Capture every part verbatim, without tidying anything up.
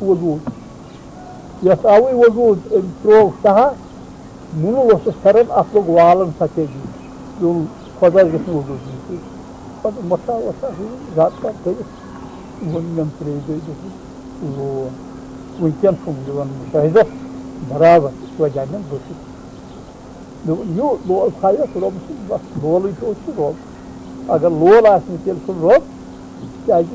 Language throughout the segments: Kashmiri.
وضوٗ۔ یَس آوٕے وضوٗ، أمۍ ترٛوو شاہا، مُنُل اوسُس پھِران، اَتھ لوٚگ والَن سفیدی۔ دوٚپُن، خۄدایَس گژھِ نہٕ وضوٗ دیُن کینٛہہ۔ پَتہٕ مۄٹھا وۄٹھا ہیوٗ زیادٕ پَہَن کٔرِتھ ووٚن مےٚ ترٛیٚیہِ دۄہہِ، دوٚپُن، لول۔ وٕنکٮ۪ن چھُم یِوان مُشاہدَس برابر، وۄنۍ اَنٮ۪م بٔٹھِس۔ دوٚپُن، یہِ لول تھایَس رۄب سُنٛد، بَس لولٕے چھُ، اوس یہِ رۄب۔ اگر لول آسہِ نہٕ، تیٚلہِ چھُنہٕ رۄب، کیٛازِ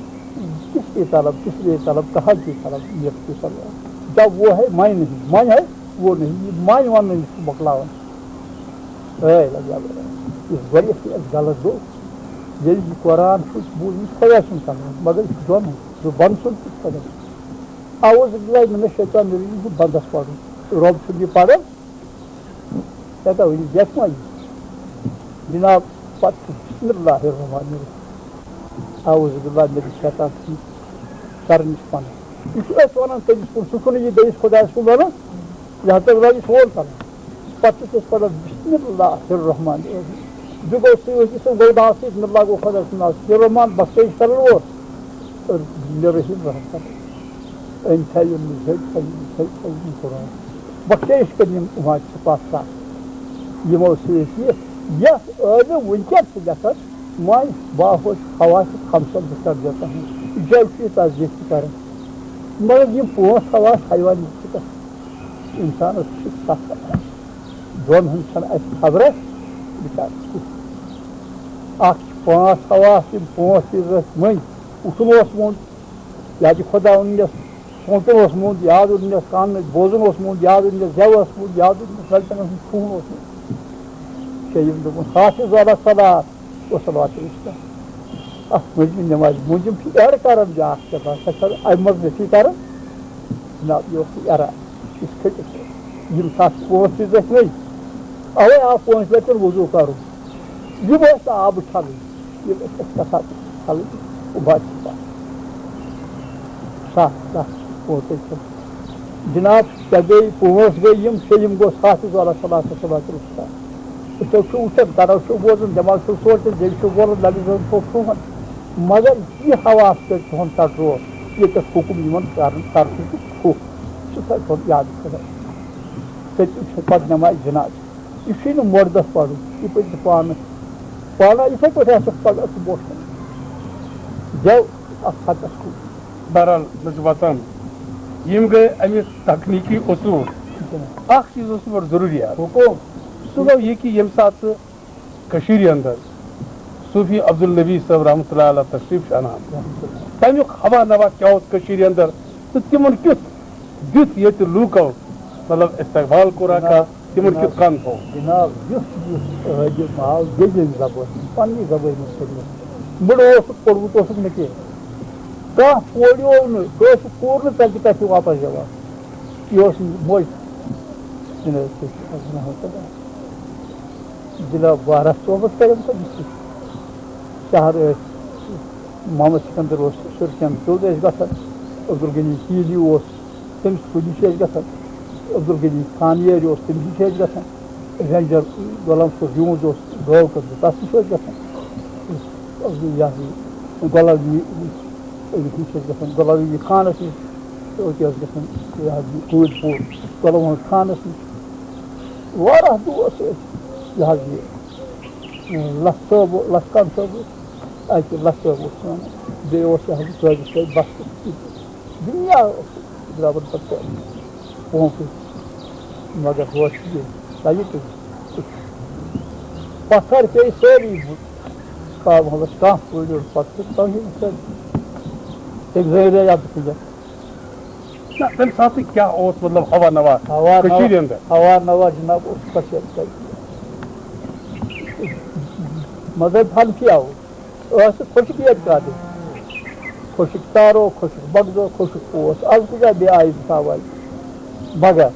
کِس کی طلب، کِس لیے طلب، کہاں کی طلب، یہ کی طلب۔ جب وہ ہے، میں نہیں، میں ہے، وہ نہیں، یہِ میں وَننٕے چھُ مۄکلاوان۔ اے لَگیا بَرابر۔ یُس گۄڈٕنیتھٕے اَسہِ غلط گوٚو، ییٚلہِ یہِ قرآن چھُ بوٗزمُت، خۄدا سُنٛد کلام، مگر یہِ چھُ دۄن ہُنٛد، یہِ بۄنہٕ سُنٛد تہِ خۄدا۔ اعوذ باللہ من الشیطان الرجیم چھُ بنٛدَس پَرُن، رۄب چھُنہٕ یہِ پَران۔ ہٮ۪کو ؤنِتھ، یَتھ ما یہِ؟ جِناب، پَتہٕ چھُ بسم اللہ الرحمن الرحیم۔ اعوذ باللہ من الشیطان الرجیم کرنٕچ پناہ۔ یہِ چھُ أسۍ وَنان تٔمِس کُن، سُہ چھُنہٕ یہِ بیٚیِس خۄدایَس کُن وَنان، لہذا روزِ سون کَرُن۔ پَتہٕ چھُ أسۍ پَران بسم اللہ الرحمن الرحیم۔ بیٚیہِ گوٚو سۭتۍ، یہِ سُہ گوٚو دَہ سۭتۍ، بسم اللہ گوٚو خۄداے سُنٛد ناو، یہِ رحمان بخشٲیِش کَرَن وول، اور یہِ رحیم رحم کَرَن۔ أمۍ تھایہِ یِم زٔٹۍ، تھایہِ یِم زٔٹۍ، تھایہِ یِم قرآن۔ بخشٲیِش کٔرِنۍ یِم اُمہٕ پاکستان۔ یِمو سۭتۍ یہِ، یَتھ عٲلِم وٕنکٮ۪ن چھِ گژھان، وۄنۍ باہوش حواس خمسن بہٕ کَرٕ دِتھ تۄہہِ۔ یہِ جاے چھُ یہِ تصدیٖق تہِ کَران۔ مگر یِم پانٛژھ حواس حیوان چھِ تَتھ اِنسانَس چھِ سَتھ حواس۔ دۄن ہٕنٛز چھَنہٕ اَسہِ خبرا بِچارَس کِہیٖنۍ۔ اَکھ چھِ پانٛژھ حواس، یِم پانٛژھ چیٖز ٲسۍ مٔنٛزۍ۔ اُٹھُن اوس موٚنٛد، یا تہِ خۄدا اوٚن یَس سونٛچُن اوس موٚنٛد، یاد اوٚن یَس کَن، بوزُن اوس موٚنٛد، یاد اوٚن یَس زٮ۪و اوس موٚنٛد، یاد اوٚن یَس نَلچَن اوس موٚنٛد، کھوٗن اوس موٚنٛد۔ شیٚیِم دوٚپُن، حافظ علی الصلاۃ و صلوات الوسطیٰ۔ اَتھ مٔنٛزِم نٮ۪مازِ مٔنٛزِم چھِ اٮ۪ڈ کَران بیٛاکھ کیٛاہ تام، سۄ چھَنہٕ اَمہِ منٛز نفی کَران۔ جِناب، یہِ اوس یہِ اِرادٕ، یُس کھٔٹِس اوس۔ یِم سَتھ پانٛژھ چیٖز ٲسۍ مٔنٛزۍ، اَوَے آو پانٛژِ لَٹہِ وضوٗ کَرُن۔ یِم ٲسۍ نہٕ آبہٕ چھَلٕنۍ، یِم ٲسۍ اَسہِ گژھان چھَلٕنۍ، اُباد چھِ پَتہٕ۔ سَتھ، سَتھ، پانٛژَے چھِنہٕ۔ جِناب، ژےٚ گٔے پانٛژھ گٔے یِم، شیٚیِم گوٚو سَتھ، یُس والا صلاح صلاح صلاح۔ أسۍ چھِو وٕچھان، کَنو چھِو بوزان، دٮ۪ماغ چھِو سونٛچان، دِل چھِو بولان، لَبہِ زَن چھِو کھوٗژان۔ مگر یہِ حواس کٔرۍ تُہُنٛد کنٹرول، ییٚتٮ۪تھ حُکُم یِمَن کَرُن، کَرُن چھُ، چھُ تۄہہِ تھوٚد یاد خۄداے۔ سُہ تہِ چھُ پَتہٕ نٮ۪مازِ جِنازٕ۔ یہِ چھُے نہٕ مُردَس پَرُن، یہِ پَزِ پانہٕ، پانہٕ یِتھَے پٲٹھۍ آسٮ۪کھ پَگاہ ژٕ برونٛٹھ کَنہِ۔ گٮ۪و اَتھ حَقَس کُن۔ بہرحال، مےٚ چھُ باسان، یِم گٔے اَمِکۍ تکنیٖکی اصوٗل۔ اَکھ چیٖز اوس یِمَن ضروٗری آز۔ حُکُم۔ سُہ گوٚو یہِ کہِ ییٚمہِ ساتہٕ ژٕ کٔشیٖرِ اندر صوفی عبدالنبی صٲب رحمتہ اللہ علیہ تشریف چھُ انان، تمیُک ہوا نوا کیٛاہ اوس کٔشیٖرِ اندر، تہٕ تِمن کیُتھ دیُت ییٚتہِ لوٗکو، مطلب، استقبال کوٚرکھا، تِمن کیُتھ کن تھوٚو؟ جناب، یُس یُس عٲلِم آو ییٚمہِ زبٲنۍ منٛز، پننہِ زبٲنۍ منٛز پوٚرمُت، مُڑٕ اوسُکھ پوٚرمُت اوسُکھ نہٕ کینٛہہ، کانٛہہ پوریو نہٕ، کٲنٛسہِ کوٚر نہٕ، ژَتہِ پٮ۪ٹھ چھُ واپس یِوان۔ یہِ اوس موج، جناب، رحمتہ اللہ۔ جناب بارہ صٲبَس کَرٮ۪م تہٕ بہٕ چھُس شہر ٲسۍ، محمد سکندر اوس سُرکٮ۪ن سیوٚد ٲسۍ گژھان، عبدالغنی کیٖلی اوس، تٔمِس کُن نِش ٲسۍ گژھان، عبدالغنی خانیٲرۍ اوس، تٔمِس نِش ٲسۍ گژھان، رینجر غلام صٲب یوٗنز اوس گٲو کٔدلہٕ، تَس نِش ٲسۍ گژھان، یہِ ہسا یہِ غلام، أمِس نِش ٲسۍ گژھان، غلام علی خانَس نِش، أتی ٲسۍ گژھان، یہِ حظ یہِ کوٗلۍ پوٗر، غلام محمد خانَس نِش۔ واریاہ دوس ٲسۍ، یہِ حظ یہِ لَتھ صٲب، لَتھ خان صٲب اوس، اَتہِ لَتھ صٲب اوس سون، بیٚیہِ اوس یہِ حظ یہِ قٲضی صٲب بَس، دُنیا اوس زبردست پونٛسہٕ، مگر ہورٕ چھِ یہِ لَگہِ تہِ پَتھر پیٚیہِ سٲری بُتھ، کانٛہہ مطلب کانٛہہ پوٗرٕ پَتہٕ چھُ تۄہہِ سۭتۍ تٔمۍ زٲنۍ رے یَتھ دُنیا۔ نہ، تَمہِ ساتہٕ کیٛاہ اوس، مطلب، ہوا نوا ہوا نوا، کٔشیٖرِ اندر؟ ہوا نوا جناب اوس کٔشیٖرِ اندر۔ مگر فن کیٛاہ اوس؟ ٲس خۄشک ییٚتہِ کَتھ؟ خۄشک تارو، خۄشک بغضو، خۄشک اوس۔ از کۭژاہ بے آیہِ سوال۔ مگر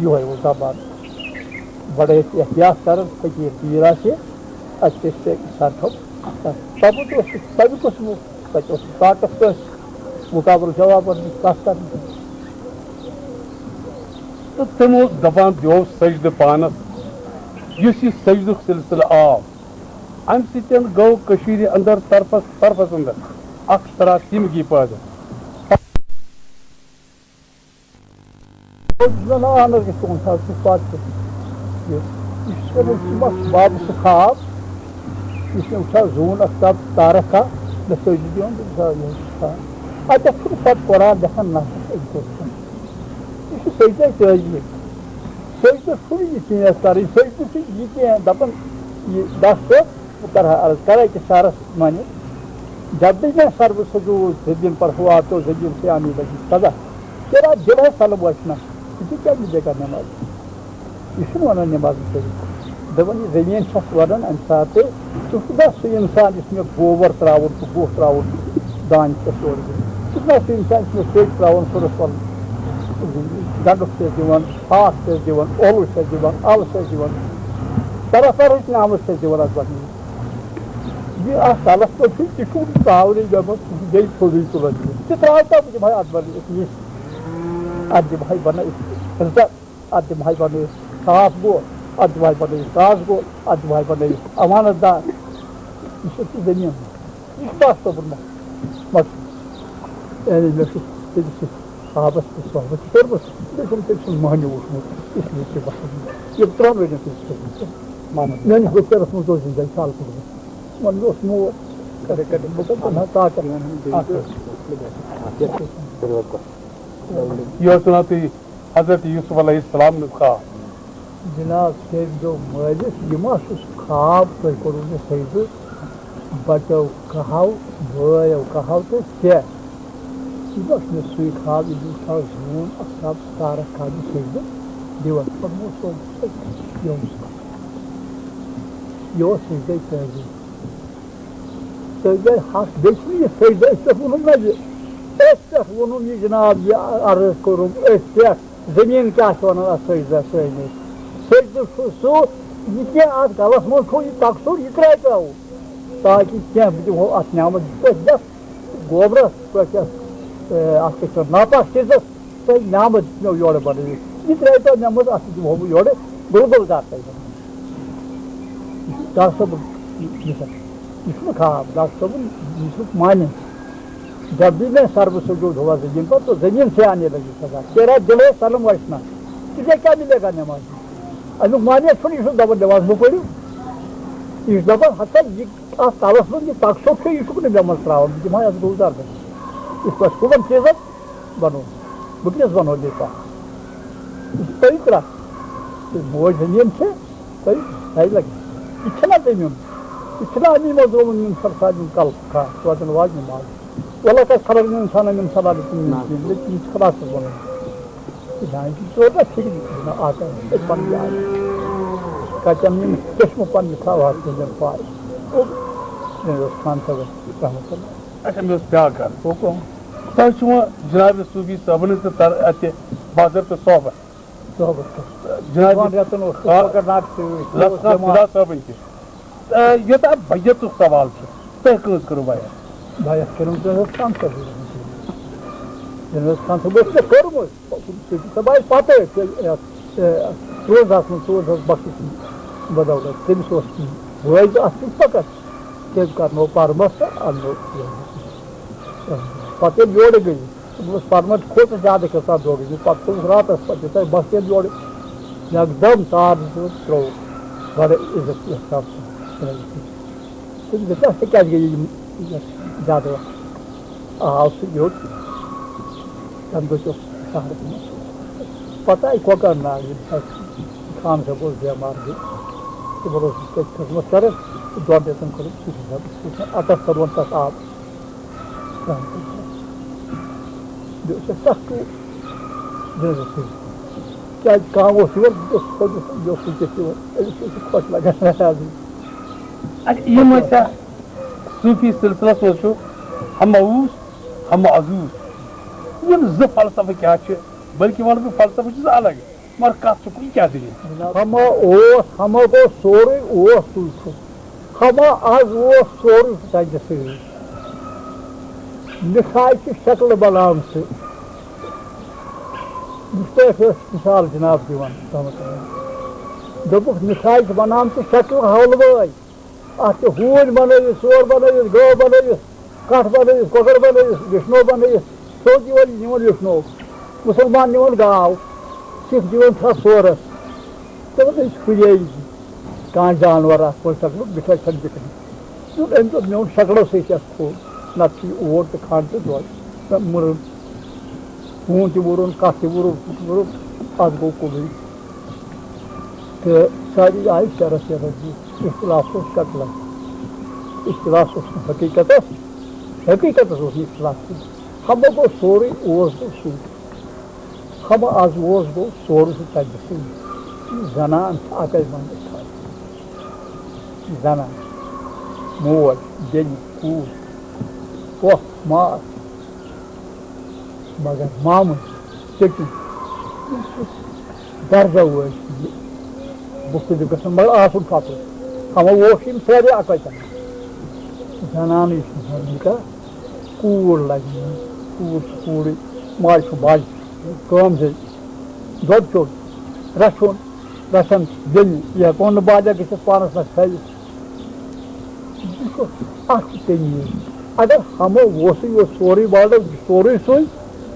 یِہوٚے اوس زبان۔ بڑٕ ٲسۍ احتیاط کران، فقیٖر پیٖر آسہِ، اَتہِ چھِ أسۍ سُہ سر تھاوُن۔ تَمیُک اوس سُہ، تَمیُک اوس سُہ، تَتہِ اوس نہٕ طاقت کٲنٛسہِ مُقابلہٕ جوابَن نِش کَتھ کَرنٕچ۔ تہٕ تٔمۍ اوس دَپان، "دیو سجدٕ پانَس"۔ یُس یہِ سجدُک سلسلہٕ آو، اَمہِ سۭتۍ گوٚو کٔشیٖرِ اندر طرفس طرفس اندر اکھ تراتیمگی پٲدٕ۔ نہ، نہ، اہن حظ، یہِ چھُ تُہُنٛد حظ، چھُ پَتہٕ تہِ۔ یہِ، یہِ چھُ کران، یہِ چھُ بَس بَب سُہ خواب، یُس مےٚ وٕچھان زوٗن اَکھ تَتھ تارَکھ ہا، مےٚ سۭتۍ چھُ دِوان، تٔمِس حظ یہِ حظ چھُ کھٮ۪وان۔ اَتٮ۪تھ چھُنہٕ پَتہٕ قرآن لیکھان نہ چھُ أمۍ کوٚرمُت۔ یہِ چھُ سجدَے تٲجی۔ سجدَس چھُنہٕ یہِ چیٖز کَرٕنۍ، سجدٕ چھُ یہِ کینٛہہ، دَپان، یہِ دَکھ تہٕ بہٕ کَرٕ ہا عرض، کَرٕ أکِس شعرَس معنی۔ جب بھی میں سرو سجود زمین پر ہوا تو زمین سے آنے لگی سزا۔ تیرا دل ہے سلم وچھنا، تجھے کیا ملے گا نماز؟ یہِ چھُنہٕ وَنان نماز پٔرِتھ۔ دَپان، یہِ زٔمیٖن چھَس وَنان اَمہِ ساتہٕ، ژٕ چھُکھ نا سُہ اِنسان یُس مےٚ گوبر ترٛاوُن چھُ، گُہہ ترٛاوُن چھُ، دانہِ چھَس یورٕ دِوان۔ ژٕ چھُکھ نا سُہ اِنسان یُس مےٚ سیٚکۍ ترٛاوان، سُرَس وَلُن، گَنٛڈُک چھَس دِوان، ہاکھ چھَس دِوان، ٲلوٕ چھَس دِوان، اَلہٕ چھَس دِوان، طرح طرحٕچ نعمت چھَس دِوان اَتھ زٔمیٖنَس۔ یہِ اَتھ کَلَس پٮ۪ٹھ چھُ، تہِ چھُکھ نہٕ ترٛاونٕے مےٚ منٛز، بیٚیہِ تھوٚدُے تُلَتھ دِوان۔ تہِ ترٛاو تَو، بہٕ دِمہٕ ہا اَتھ بدلہٕ أکِس، اَتھ دِمہٕ ہا بَنٲیِتھ رِزق۔ اَتھ دِمہٕ ہاے بَنٲیِتھ صاف گوٚو، اَتھ دِمہٕ ہاے بَنٲیِتھ ساز گوٚو، اَتھ دِمہٕ ہاے بَنٲیِتھ اَمانَت دار۔ یہِ چھُ تہِ زٔمیٖن، یہِ چھُ داس صٲبُن مقصد۔ یعنی مےٚ چھُ تٔمِس سۭتۍ صحابَس تہِ صحبت تہِ کٔرمٕژ، بیٚیہِ چھُم تٔمۍ سُنٛد مٔہنیوٗ وٕچھمُت، اس لیے چھِ باسان یہِ ترٛٮ۪ن ؤرِین تٔمِس سۭتۍ۔ میٛٲنِس بٔچھَرَس منٛز اوس زِندَے سال کوٚرمُت۔ وۄنۍ مےٚ اوس مول۔ بہٕ کَتہِ اَنہٕ ہا طاقت؟ اَکھ۔ یہِ اوس وَنان تُہۍ حضرت یوسف علیہ السلام نیُک خواب۔ جناب، تٔمۍ دوٚپ مٲلِس، یہِ ما چھُ سُہ خواب تۄہہِ کوٚروٕ مےٚ سجدٕ، بَچو کَہَو، بٲیو کَہَو تہٕ ژےٚ؟ یہِ ما چھُ مےٚ سُے خواب، یہِ وٕچھاو زوٗن اَکھ تاب ستارَکھ کھاجہِ سجدٕ دِوان۔ فرمووُس، یہِ اوس، یہِ اوس سجدَے تٲجی۔ تہٕ گٔے حق، بیٚیہِ چھُنہٕ یہِ سجدٕ، أسۍ پٮ۪ٹھ ووٚنُم نہ یہِ، أسۍ پٮ۪ٹھ ووٚنُم یہِ جناب، یہِ عرض کوٚرُم أسۍ پٮ۪ٹھ، زٔمیٖن کیٛاہ چھِ وَنان اَتھ سجدَس سٲنِس؟ سجدٕ چھُ سُہ، یہِ کینٛہہ اَتھ گَلَس منٛز چھُ یہِ تَکثُر، یہِ ترٛٲوِتو، تاکہِ کینٛہہ بہٕ دِمہو اَتھ نعمت، یِتھ پٲٹھۍ یَتھ گوبرَس، یِتھ پٲٹھۍ یَتھ، اَتھ کیٛاہ چھِ وَنان، ناپاک چیٖزَس، تۄہہِ نعمت دیُتمو یورٕ بَنٲوِتھ۔ یہِ ترٛٲوِتو مےٚ منٛز، اَتھ دِمہو بہٕ یورٕ گُلہٕ گُلہٕ دار تۄہہِ بَنٲوِتھ۔ یہِ چھُ ڈاکٹر صٲبُن مثال۔ یہِ چھُنہٕ خواب، ڈاکٹر صٲبُن، یہِ چھُ معنی۔ جب بھی میں سرو سجود ہوا زمین پر، تو زمین سے آنے لگی سزا۔ تیرا دل ہے سلم وشنا، تجھے کیا ملے گا نماز؟ اَمیُک معنی چھُنہٕ یہِ چھُ دَپان نماز مہٕ پٔرِو۔ یہِ چھُ دَپان، ہَتہ یہِ اَتھ تَلَس منٛز یہِ تَکثُر چھُ، یہِ چھُکھ نہٕ مےٚ منٛز ترٛاوان، بہٕ دِمہٕ ہا یَتھ گُلزار بَنٲوِتھ۔ یِتھ پٲٹھۍ ہُمَن چیٖزَن بَنوو۔ بہٕ کیٛاہ وَنو بیٚیہِ کَتھ؟ یہِ چھُ پٔوِترا۔ یہِ موج زٔمیٖن چھِ، تۄہہِ پَے لَگہِ۔ یہِ چھِنہ تٔمۍ یُن؟ یہِ چھِنہ اَمی منٛز رومُت یِم سَرسارِ یِم کَلہٕ کھا-، سوزَن واجنہِ ماز۔ وَلہٕ کَتہِ خبر یِم اِنسانَن یِم سَوال تِم یِم نہ۔ کِہیٖنۍ، لیکِن یہِ چھِ خلاصَس وَنان۔ یہِ چھِ ضروٗرت فِکرِ، یہِ چھُنہ آسان أسۍ پَنٕنۍ جاے۔ کَتٮ۪ن یِم چشمہٕ پَنٕنہِ تھاوہَس منٛز پاے۔ او، یہِ اوس خان صٲبَس رحمتہ اللہ۔ اچھا، مےٚ اوس بیٛاکھ عرض۔ حُکُم۔ تۄہہِ چھُ وۄنۍ جناب صوٗفی صٲبنہِ تہِ تر-، اَتہِ بازر تہٕ صحبت۔ صحبت کٔر۔ جناب دۄن رٮ۪تن اوس سُہ آ، کۄکر ناگ سۭتۍ، سُہ اوس لَسنَس بٮ۪مار۔ خۄدا صٲبٕنۍ تہِ۔ آ، یوٚتام بیعتُک سوال چھُ، تۄہہِ کٔژ کٔرٕو بیعت؟ بیعت کٔرٕم جنرل خان صٲبٕنۍ۔ جنرل خان صٲب اوس مےٚ کٔرمٕژ۔ سُہ تہِ سۄ باسہِ پَتہٕ، یَتھ، یہِ، تُرٛوزہَس منٛز، تُرٛوزہَس بخشی سٕنٛدِ بدولت۔ تٔمِس اوس بٲے زٕ اَتھ سۭتۍ فقط۔ تٔمۍ کَرنوو پَرمَس تہٕ اَننوو۔ پَتہٕ ییٚلہِ یورٕ گٔیہِ، دوٚپمَس، پَرمَس کھوٚت زیادٕ کھٔژ اَتھ دۄگٕے۔ پَتہٕ تھوٚوُس راتَس پَتہٕ یُتھُے بَس ییٚلہِ یورٕ یَکدَم ژار دِژ ترٛووُکھ۔ بَڑٕ عزت احترام سان۔ تٔمۍ دوٚپ، "ژٕ کیٛازِ گٔیہِ یِم زیادٕ وقت؟" آو سُہ یوٚت، تَمہِ دۄہ تہِ اوس شہرَس منٛز۔ پَتہٕ آیہِ کۄکَر ناگ، ییٚمہِ ساتہٕ خان صٲب اوس بٮ۪مار، گٔے تِمَن اوس یِتھ پٲٹھۍ خدمت کَران، دۄن رٮ۪تَن کوٚرُکھ صوٗفی صٲبَس سۭتۍ اَٹَس تہٕ روٚن تَتھ آب۔ بیٚیہِ اوس اَسہِ سَخ ٹوٗر جنازَس سۭتۍ۔ کیٛازِ کانٛہہ اوس یِوان، بہٕ اوسُس خۄش گژھان، یہِ اوس وٕنکیٚس یِوان، أمِس اوس یہِ خۄش لَگان۔ اچھا، یِم ٲسۍ اَتھ صوٗفی سلسلس منٛز چھُ ہم اوس، ہم عزوز۔ یِم زٕ فلسفہٕ کیٛاہ چھِ؟ بلکہِ وَنہٕ بہٕ فلسفہٕ چھُ زٕ الگ، مگر کَتھ چھُ کُنہِ کیٛاہ دٔلیٖل؟ ہما اوس، ہما گوٚو سورُے اوس سُے چھُ۔ ہما از اوس سورُے چھُ تَتہِ سۭتۍ۔ مِٹھایہِ چھِ شکلہٕ بناوان سُہ۔ یِتھ پٲٹھۍ ٲس مثال جناب دِوان رحمتہ اللہ۔ دوٚپُکھ، مِٹھایہِ چھِ بناوان سُہ شکلہٕ حلوٲے۔ اَتھ چھِ ہوٗنۍ بَنٲوِتھ، سور بَنٲوِتھ، گٲو بَنٲوِتھ، کَٹھ بَنٲوِتھ، کۄکَر بَنٲوِتھ، وِشنو بَنٲوِتھ، سعودی وٲلۍ نِوان وِشنو، مُسلمان نِوان گاو۔ دِوان چھا سورس؟ دَپان، أسۍ ہُرے کانٛہہ جانور اَتھ منٛز شکلُک، بِٹھٲے چھَنہٕ بِکھرِ۔ دیُت أمۍ دوٚپ، میون شکلو سۭتۍ چھِ اَتھ کھوٚل، نَتہٕ چھُ یہِ اوٹ تہٕ کھنٛڈ تہٕ دۄد۔ نہ، مُرُن، ہوٗن تہِ وُرُن، کَٹھ تہِ وُرُن، ہُہ تہِ وُرُن، اَتھ گوٚو کُلُے۔ تہٕ ساری آیہِ شیرس شیرس دِتھ۔ اختلاف اوس شکلس، اختلاف اوس نہٕ حقیٖقتس، حقیٖقتس اوس نہٕ اختلاف کینٛہہ۔ ہمہ گوٚو سورُے، اوس گوٚو سُے۔ ہمہ از اوس گوٚو سورُے چھُ ژَتجی سٕے۔ زنان چھِ اَکَے منٛزٕ تھاوٕنۍ۔ زنان، موج، بیٚنہِ، کوٗر، پۄپھ، ماس، مگر مامٕنۍ، چٔٹِنۍ، درجہ وٲلۍ چھِ یہِ مُختٔلِف گژھان، مگر آسُن چھُ اَکُے۔ ہمہ اوس یِم سارے اَکَے کران۔ زنانٕے چھِ ہٮ۪وان یوٗتاہ کوٗر لگہِ نہٕ، کوٗر چھِ کوٗرٕے، ماجہِ چھُ ماجہِ، کٲم زِ دۄد چیوٚن، رَچھُن، رَچھَن بیٚنہِ، یہِ ہٮ۪کون نہٕ بالغ گٔژھِتھ پانَس نَکھٕ تھٲوِتھ۔ یہِ چھُ، اَتھ چھُ تمیٖز۔ اگر ہمو ووسٕے یوت سورُے بالغ، سورُے سُے،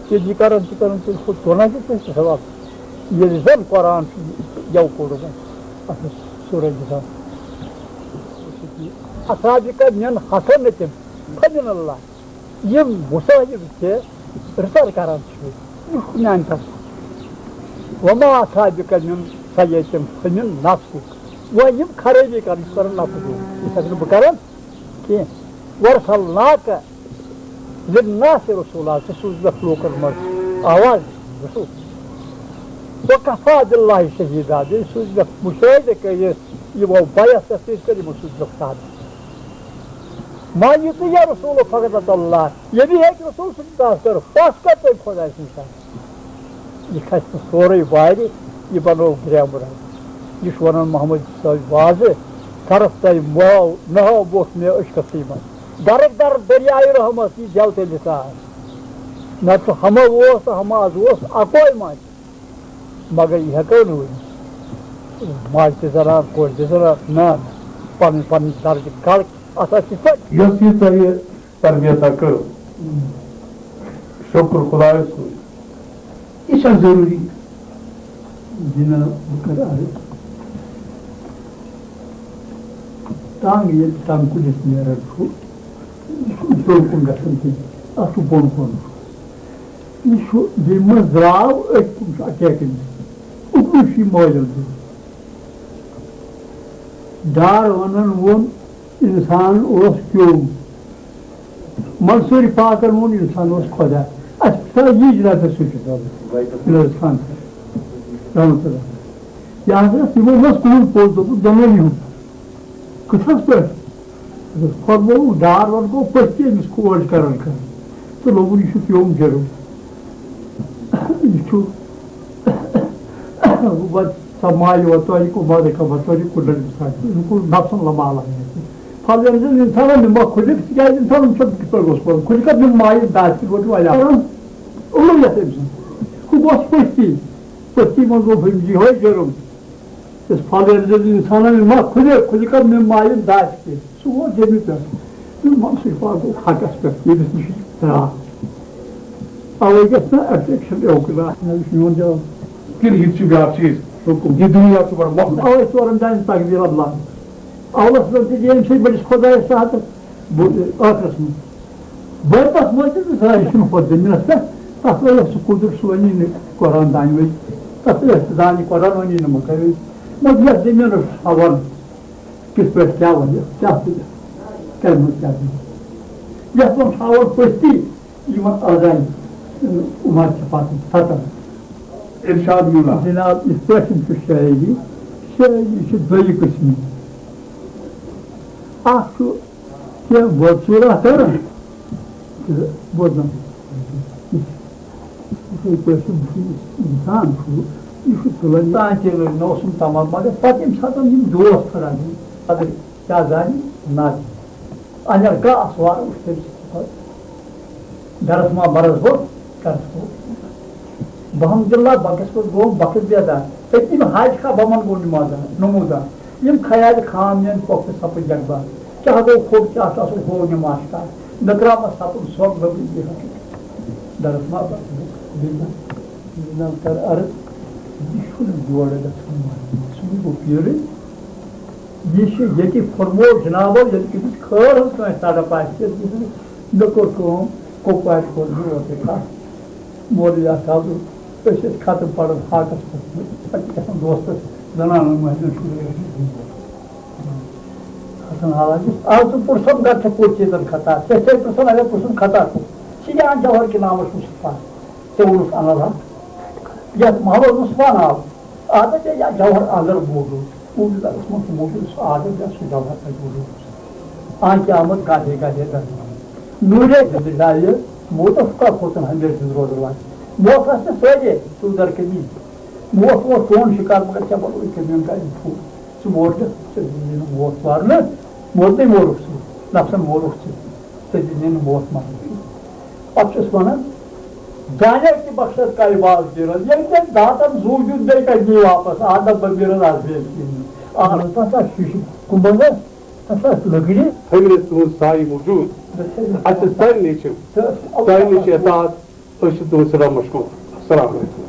تیٚلہِ یہِ کران، تہِ کران، تیٚلہِ ہُہ تُلان تہِ تٔمِس ثواب۔ ییٚلہِ زَن قرآن چھُ یَوٕ کوٚرمُت، اَتھ منٛز سورہ نِساء۔ اصحابِکَ من حسنتم فمن اللہ۔ یِم مُصٲحِب چھِ رِسال کران چھِ، یہِ چھُ میٛانہِ طرفہٕ۔ وما اصحابک من سیئۃ فمن نفسک۔ وۄنۍ یِم خرٲبی کران چھِ، کران نفسُک۔ یہِ چھَس نہٕ بہٕ کران کینٛہہ۔ ورسلناک للناس رسولا، ژٕ سوٗزمَکھ لوٗکَن منٛز آواز رسول۔ وکفی باللہ شہیدا، بیٚیہِ سوٗزمَکھ مُشٲہِدٕ کٔرِتھ، یِمو بیعت تصدیٖق کٔر، یِمو سوٗزمَکھ صحابہ۔ ما یطیع رسول فقد اطاع اللہ، ییٚلہِ ہیٚکہِ رسول سٕنٛدِ طرف کٔر، پَتھ کَتہِ تٔمۍ خۄداے سٕنٛدِ طرف؟ یہِ کھسہِ نہٕ سورُے وارِ، یہِ بنوو گرٛیمر۔ یہِ چھُ وَنان محمد صٲب وازٕ، طرف تۄہہِ ماو نہو بوٚٹھ مےٚ عشقَسٕے منٛز۔ گرٕکۍ در دٔریایہِ رحمت، یہِ جل تیٚلہِ ساس۔ نَتہٕ چھُ ہمہ اوس تہٕ ہمہ از اوس اَکوے ماجہِ۔ مگر یہِ ہٮ۪کو نہٕ ؤنِتھ۔ ماجہِ تہِ زنان، کورِ تہِ زنان، نہ، نہ۔ پنٕنۍ پنٕنۍ درجہٕ کلہٕ، اَتھ آسہِ یِتھ پٲٹھۍ۔ یۄس یہِ تۄہہِ تربیتہ کٔر، شُکر خۄدایَس کُن۔ یہِ چھا ضروٗری؟ جناب، بہٕ کرٕ عرض۔ ٹنگ ییٚلہِ ٹنگ کُلِس نیران چھُ، یہِ چھُنہٕ ہیوٚر کُن گژھان کینٛہہ، اَتھ چھُ بۄن کُن۔ یہِ چھُ بیٚیہِ منٛز درٛاو، أتھۍ کُن چھُ اَٹیک أمِس۔ اُکنُے چھُ یہِ مٲیِل گوٚمُت۔ ڈار وَنان ووٚن، اِنسان اوس کیوٚم۔ منصوٗرِ پاکَن ووٚن، اِنسان اوس خۄدا۔ اَسہِ پھِرٛاو یی جناب رسول صٲب، جناب خان صٲب، رحمتہ اللہ۔ یہِ حضرت یِمو منٛز کُن پوٚز دوٚپُکھ، دۄنوٕنی ہُنٛد۔ کِتھَس پٲٹھۍ؟ فرمووُکھ، ڈار وَن گوٚو پٔژھۍ تہِ أمِس کھوج کران کران۔ تہٕ لوگُن، یہِ چھُ پیوٚم جِرُم۔ یہِ چھُ وَ-، سَمایہِ وَ طٲریٖقُ مالِکَ وَ طٲریٖقُ لَلِسان۔ یہِ گوٚو نفسَن لَمالَن۔ فَلْيَنْظُرِ الْإِنْسَانُ مِمَّ خُلِقَ، تِکیٛازِ اِنسان چھُ کِتھ پٲٹھۍ گوٚژھ پَرُن؟ خُلِقَ مِن مَاءٍ دافِقٍ، گۄڈٕ واریاہ۔ اُمر یَتھ أمۍ سٕنٛز۔ ہُہ گوٚژھ پٔژھۍ تہِ، پٔژھۍ تہِ منٛز گوٚو یِہوٚے جِرُم۔ یُس فَلْيَنْظُرِ الْإِنْسَانُ مِمَّ خُلِقَ، خُلِقَ مِن مَاءٍ دافِقٍ۔ سُہ ووت زمین پٮ۪ٹھ۔ تہٕ منصوٗر پاک گوٚو حقس پٮ۪ٹھ، ییٚمِس نِش یہِ درٛاو۔ اَوَے گژھِ نہ اَتھ ایکشن اوکُن آسُن، یہِ چھُ میون جواب۔ کِنہٕ یہِ تہِ چھُ بیٛاکھ چیٖز؟ حُکُم۔ یہِ دُنیا چھُ بڑٕ مۄکھ۔ اَوَے ژورَن جاین تقدیٖر اللہ۔ اَولَس منٛز تہِ ییٚمہِ سۭتۍ بٔڑِس خۄدایَس تہٕ بہٕ ٲخرَس منٛز۔ بٔرتَس منٛز تہِ تہٕ سارے چھُنہٕ ہُتھ زٔمیٖنَس پٮ۪ٹھ۔ تَتھ ٲس سُہ قُدُر، سُہ وَنی نہٕ قرآن دانہِ وٲلۍ۔ تَتھ ٲس تہِ دانہِ قرآن وَنی نہٕ مُقرر۔ مگر یَتھ زٔمیٖنَس ہاوان کِتھ پٲٹھۍ کیٛاہ وَنہِ، کیٛاہ تُلہِ، کَمہِ منٛز کیٛاہ دِیہِ۔ یَتھ منٛز ہاوان پٔژھۍ یِمَن آزانہِ عمر چھِ پَتہٕ ختم۔ ارشاد میوٗلا۔ جِناب، یِتھ پٲٹھۍ چھُ شٲعری، شٲعری چھِ دۄیہِ قٕسمہِ۔ اَکھ چھُ کینٛہہ بۄدژوٗرا کَران تہٕ بوزان۔ یِتھَے پٲٹھۍ چھُ اِنسان چھُ، یہِ چھُ تُلان۔ تانۍ تہِ لٔگۍ نہٕ اوسُم تَمام، مگر پَتہٕ ییٚمہِ ساتہٕ یِم دوس پھٕٹان چھِ، اگر کیٛاہ زانہِ نہ۔ اگر کانٛہہ اَسوار وٕچھ تٔمۍ سٕنٛدِ پَتہٕ گَرَس ما بَرَس بہٕ، گَرَس گوٚو۔ بہٕ الحمدللہ بَکَس پٮ۪ٹھ گوٚو بَکَس بیدار۔ أتۍ یِم حاج کا بَمَن گوٚو نمازا، نموٗزا۔ یِم خیال خام میٛانہِ پۄپھِ سَپٕدۍ یَکبار۔ کیٛاہ گوٚو کھوٚر، کیٛاہ چھُ اَصٕل ہوو نِماز کَر۔ نہ ترٛاو مےٚ سَپُد سۄگ، نہ بہٕ یہِ حقیٖقت۔ دَرَس ما بَرَس بہٕ، بیٚیہِ ما۔ جِناب کَر عرض۔ یہِ چھُنہٕ یورٕ گژھُن ماننہٕ، سُہ گوٚو پیٖرٕے۔ یہِ چھُ ییٚتہِ پھوٚرمُت جنابو، ییٚتہِ کٔمِس خٲر ہٕنٛز کٲنٛسہِ تڑپ آسہِ، ییٚتہِ کٔمِس، مےٚ کوٚر کٲم، کۄپوارِ کوٚر مےٚ اوترٕ کتھ۔ مولوی اکھ آو، أسۍ ٲسۍ ختم پران فاقس پٮ۪ٹھ، پتہٕ چھِ گژھان دوستس زنانن مٔنٛزۍ شُرۍ ٲسۍ حسن حالانکہ آز تہٕ پرٛژھُن گرِ چھِ پوٚت چیٖزن خطا، ژےٚ چھے پرٛژھُن اگر پرٛژھُن خطا چھُ، ژٕ دِ اَتھ جوہر کے نامس مصطفیٰ، ژےٚ ووٚنُتھ انل حق، یتھ محمد مصطفیٰ ناو، اگر ژےٚ یا جوہر اگر موجود، موجود اگر ژٕ موجود سُہ اگر یا سُہ جوہر تتہِ ووٚنُتھ، آ قیامت گاہے گاہے گاہے۔ نوٗرے زندٕ جایہِ، موتس کا کھوژن ہمیشہِ زندٕ روزن واتہِ۔ موت آسہِ نہٕ سٲری، ژٕ در کٔمی۔ موت ووت چون شکار، مگر ژےٚ بنووُے کٔمی، أمۍ کَرِ أمۍ پھوٗ۔ ژٕ مور دِ، ژےٚ دِنۍ نہٕ موت مارنہٕ، موتنٕے مورُکھ ژٕ، نفسن مورُکھ ژٕ، ژےٚ دِنۍ نہٕ موت مارنہٕ۔ پتہٕ چھُس ونان، دانیہ تہِ بخشس کلہِ باز دیٖرن، ییٚلہِ تٔمۍ داتن زُو دیُت، بیٚیہِ کتہِ نی واپس؟ آدم بمیٖرن آز بیٚیہِ کِہیٖنۍ۔ آ، تتھ آسہِ شیٖشہٕ کُنبس، تتھ آسہِ لٔکرِ۔ تھٲوِن أسۍ تُہُنٛد سایہِ موٗجوٗد۔ اَسہِ چھِ سارنٕے چھِ سارنٕے چھِ اطاعت۔ أسۍ چھِ تُہٕنٛدۍ سٮ۪ٹھاہ مشکوٗر۔ السلام علیکم۔